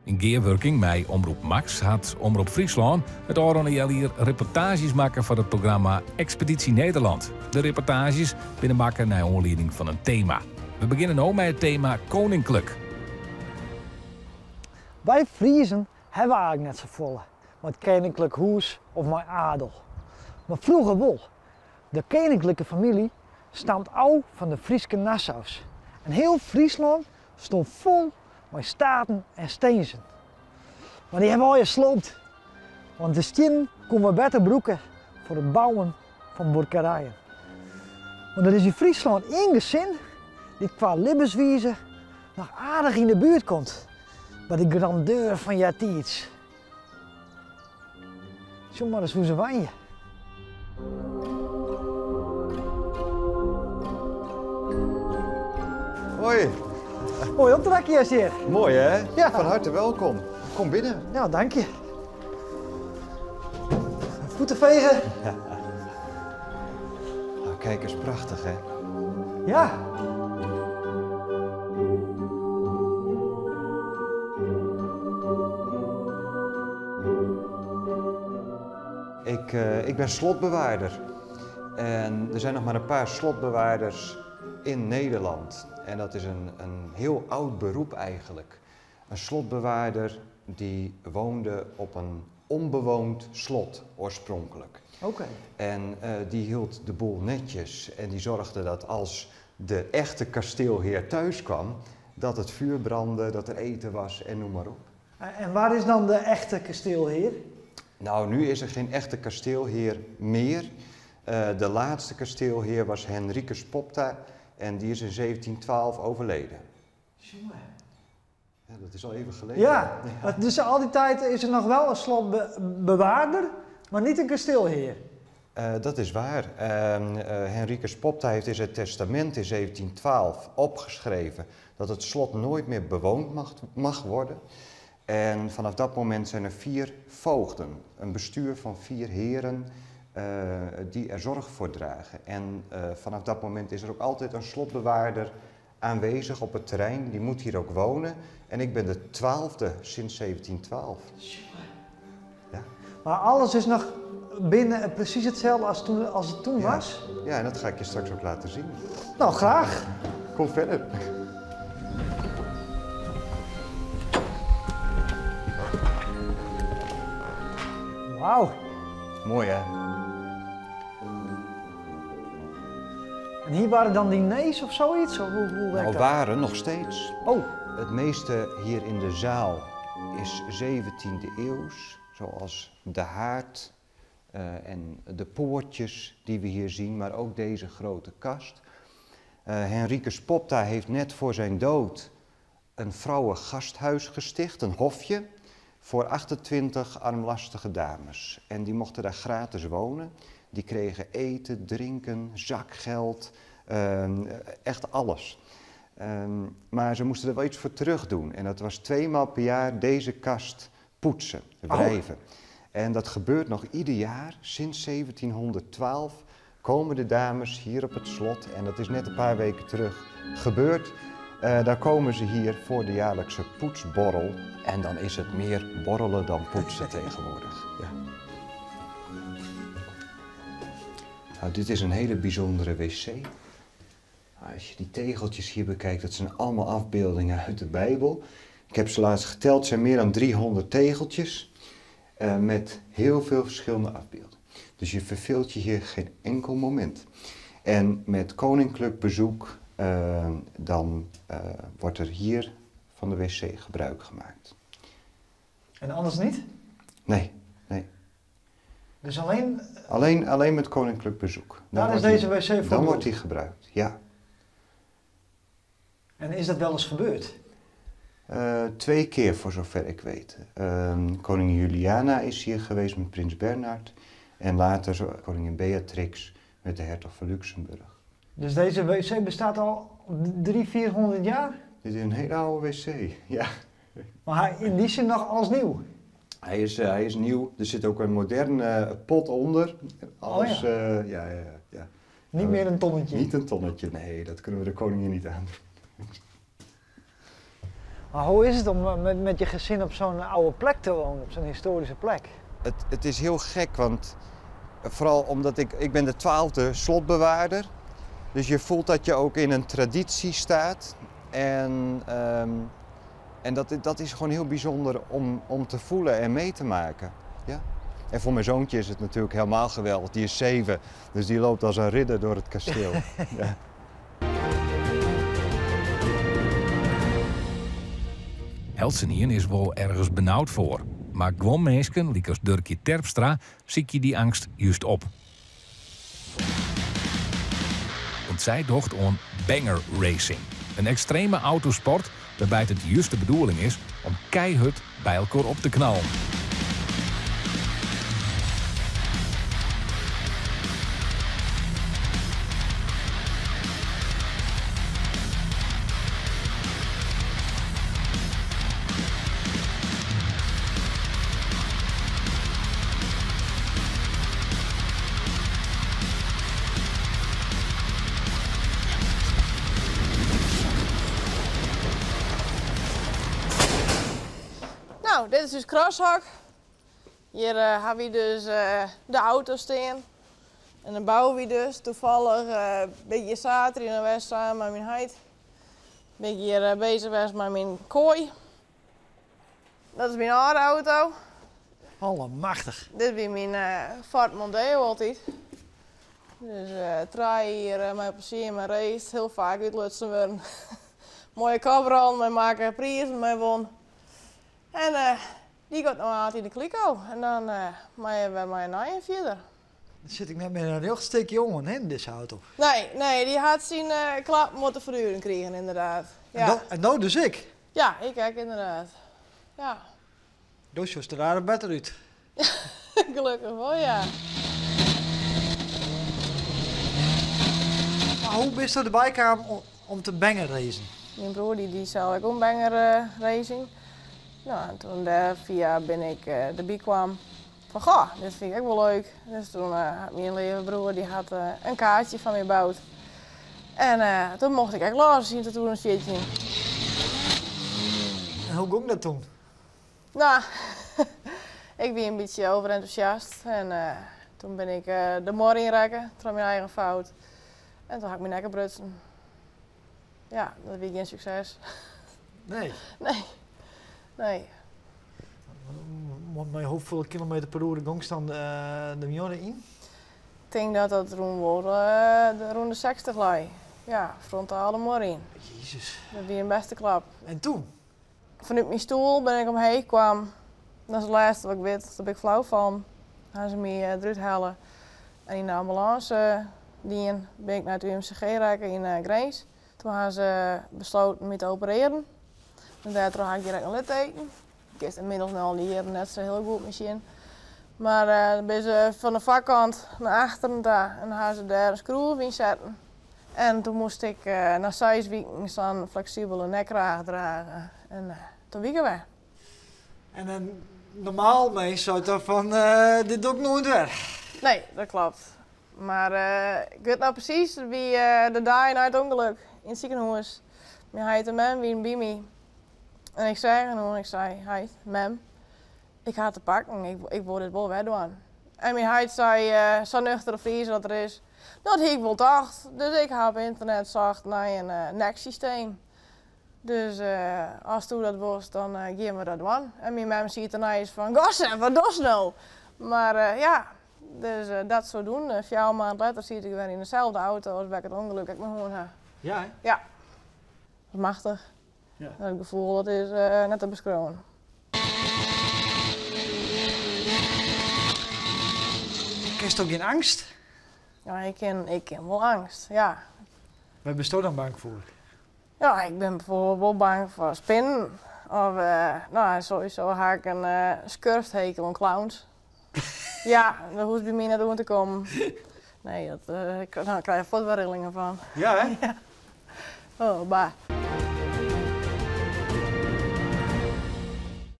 Yn gearwurking mei Omroep Max hat Omrop Fryslân it ôfrûne healjier reportaazjes makke foar it programma Expeditie Nederland. De reportaazjes binne makke nei oanlieding fan in tema. We begjinne no mei it tema Koninklik. Wy Friezen hawwe eigentlik net safolle mei it keninklik hûs of mei adel. Mar froeger wol. De keninklike famylje stamt ôf fan de Fryske Nassaus en hiel Fryslân stond fol mei staten en stinzen. Mar dy hawwe allegear sloopt, want de stiennen koene we better brûke foar it bouwen fan buorkerijen. Want der is yn Fryslân ien gesin dy't kwa libbenswize noch aardich yn de buert komt by de grandeur fan eartiids. Sjoch mar ris hoe se wenje. Hoi. Moai optrekje is hjir. Mooi hè? Ja. Van harte welkom. Kom binnen. Nou, dank je. Voeten vegen. Nou, kijk eens, prachtig hè? Ja. Ik, eh, ik ben slotbewaarder. En er zijn nog maar een paar slotbewaarders in Nederland. En dat is een, een heel oud beroep eigenlijk. Een slotbewaarder die woonde op een onbewoond slot oorspronkelijk. Oké. En eh, die hield de boel netjes en die zorgde dat als de echte kasteelheer thuis kwam, dat het vuur brandde, dat er eten was en noem maar op. En waar is dan de echte kasteelheer? Nou, nu is er geen echte kasteelheer meer. Eh, de laatste kasteelheer was Henricus Popta en die is in 1712 overleden. Ja, dat is al even geleden. Ja, dus al die tijd is er nog wel een slotbewaarder, maar niet een kasteelheer. Eh, dat is waar. Uh, Henricus Popta heeft in zijn testament in 1712 opgeschreven dat het slot nooit meer bewoond mag, mag worden. En vanaf dat moment zijn er vier voogden, een bestuur van vier heren eh, die er zorg voor dragen. En vanaf dat moment is er ook altijd een slotbewaarder aanwezig op het terrein. Die moet hier ook wonen. En ik ben de 12e sinds 1712. Ja. Maar alles is nog binnen precies hetzelfde als, toen, als het toen Ja. was? Ja, en dat ga ik je straks ook laten zien. Nou, graag. Kom verder. Wauw. Mooi hè? En hier waren dan diners of zoiets? Of hoe, hoe werkt Nou, dat? waren nog steeds. Oh, Het meeste hier in de zaal is 17e eeuws, zoals de haard eh, en de poortjes die we hier zien, maar ook deze grote kast. Eh Henricus Popta heeft net voor zijn dood een vrouwengasthuis gesticht, een hofje, voor 28 armlastige dames. En die mochten daar gratis wonen. Die kregen eten, drinken, zakgeld, echt alles. Maar ze moesten er wel iets voor terug doen. En dat was tweemaal per jaar deze kast poetsen, wrijven. En dat gebeurt nog ieder jaar. Sinds 1712 komen de dames hier op het slot. En dat is net een paar weken terug gebeurd. Eh, daar komen ze hier voor de jaarlijkse poetsborrel. En dan is het meer borrelen dan poetsen tegenwoordig. Ja. Nou, dit is een hele bijzondere wc. Nou, Als je die tegeltjes hier bekijkt, dat zijn allemaal afbeeldingen uit de Bijbel. Ik heb ze laatst geteld, het zijn meer dan 300 tegeltjes eh, met heel veel verschillende afbeelden. Dus je verveelt je hier geen enkel moment. En met koninklijk bezoek, eh, dan eh, wordt er hier van de wc gebruik gemaakt. en anders niet? Nee, nee. Dus alleen Alleen, alleen met koninklijk bezoek. Dan daar is wordt deze die- wc voor Dan bedoeld. wordt die gebruikt, ja. En is dat wel eens gebeurd? Eh, twee keer voor zover ik weet. Koningin Juliana is hier geweest met prins Bernhard. En later zo- koningin Beatrix met de hertog van Luxemburg. Dus deze wc bestaat al 300, 400 jaar? Dit is een hele oude wc, ja. Maar hij, in die zin nog alles nieuw. Hij is, eh, hij is nieuw. Er zit ook een moderne eh, pot onder. Alles, Oh ja. ja, ja, ja. Niet Nou, meer een tonnetje. Niet een tonnetje, nee, dat kunnen we de koningin niet aan. Maar hoe is het om eh, met, met je gezin op zo'n oude plek te wonen, op zo'n historische plek? Het, het is heel gek, want vooral omdat ik, ik ben de 12e slotbewaarder. Dus je voelt dat je ook in een traditie staat. En, en dat, dat is gewoon heel bijzonder om, om te voelen en mee te maken. Ja? En voor mijn zoontje is het natuurlijk helemaal geweldig. Die is 7, dus die loopt als een ridder door het kasteel. Ja. Eltsenien is wol ergens benaud foar. Mar guon minsken, lykas Durkje Terpstra, sykje dy eangst just op. Want sy docht oan banger racing. In ekstreme autosport wêrby't it just de bedoeling is om keihurd by elkoar op te knallen. Nou, dit is dus crosshok. Hjir uh, hawwe wy dus uh, de auto stean. En dan bouwe wy dus toevallig uh, bin ik saterdei west samen mei myn heit. Bin ik hjir uh, beuzich west mei myn koai. Dat is myn âlde auto. Allemachtich. Dit wie myn uh, Ford Mondeo altyd. Dus uh, trije jier mei plezier mei raced, hiel faak útlutsen wurden. Moaie koprollen mei makke, prizen mei wûn. En uh, dy giet no altyd yn de kliko. En dan uh, meie we mei in nije fierder. Dan sit ik net mear in rjocht stik jongen hè, yn dizze auto. Nee, nee, dy hat syn uh, klap moatte ferduren krigen, ynderdaad. Ja. En, do, en no dus ek? Ja, ik ek ynderdaad. Ja. Do sjochst der aardich better út. Gelokkich wol, ja. Mar hoe bisto derby kaam om te banger racen? Myn broer dy die sels ek oan banger racing. No, en toen dêr fia bin ik derby kwam fan goh, dit fyn ik ek wol leuk. Dus toen hat myn leave broer dy hat in kaartsje foar my boud. En toen mocht ik ek lâns yn 2014. En hoe gong dat toen? No, ik wie in bytsje overenthousiast en toen bin ik de muorre ynrekke troch myn eigen fout. En toen ha ik myn nekke brutsen. Ja, dat wie gjin sukses. Nee. Nee. Nee. Mei hoefolle kilometer per oere gongst dan de muorre yn? Ik tink dat dat rûn wol rûn de 60 lei. Ja, frontaal de muorre yn. Jezus. Dat wie in bêste klap. En toen? Fanút myn stoel bin ik omheech kwam. Dat is it lêste wat ik wit. Doe bin ik flau fallen. Ha se my derút helle en yn de ambulânse dien. Bin ik nei it UMCG rekke yn Grins. Toen ha se besloten my te operearjen. En dêrtroch ha ik direkt in litteken. Ik kin ynmiddels no al dy jierren net sa hiel goed mear sjen. Mar dan binne se fan de foarkant nei achteren ta en ha se dêr in skroef yn setten. En toen moast ik nei seis wiken sa'n fleksibele nekkraach drage. En toen wie ik der wer. En in normaal mins seit dan fan dit doch ik noait wer. Nee, dat kloppet. Mar ik wit noch presys, it wie de dei nei it ûngelok yn it sikehûs. Myn heit en mem wienen by my. En ik sei en ik sei, heit, mem, ik ha te pakken, ik, ik wol dit wol wer dwaan. En myn heit sei, sa nuchtere Fries dat er is, dat hie ik wol tocht. Dus ik ha op ynternet socht nei in neksysteem. Dus asto dat wolst, dan gean we dat dwaan. En myn mem siet derneist fan, gosse, wat dochst no? Mar ja, dus dat sadoende. 4 maand letter siet ik wer yn deselde auto as wêr't ik it ûngelok ek mei hân ha. Ja, hè? Ja. Dat is machtich. Ja. Dat gefoel dat is net te beskriuwen. Kenst do gjin eangst? Ja, ik ken, ik ken wol eangst, ja. Wêr bisto dan bang foar? Ja, ik bin bijvoorbeeld wol bang foar spinnen. Of, no, sowieso ha ik in skurfthekel oan clowns. Ja, dêr hoechst by my net oan te kommen. Nee, dat, no, ik krij der fuort wer rillingen fan. Ja, hè? Ja. Oh, bah.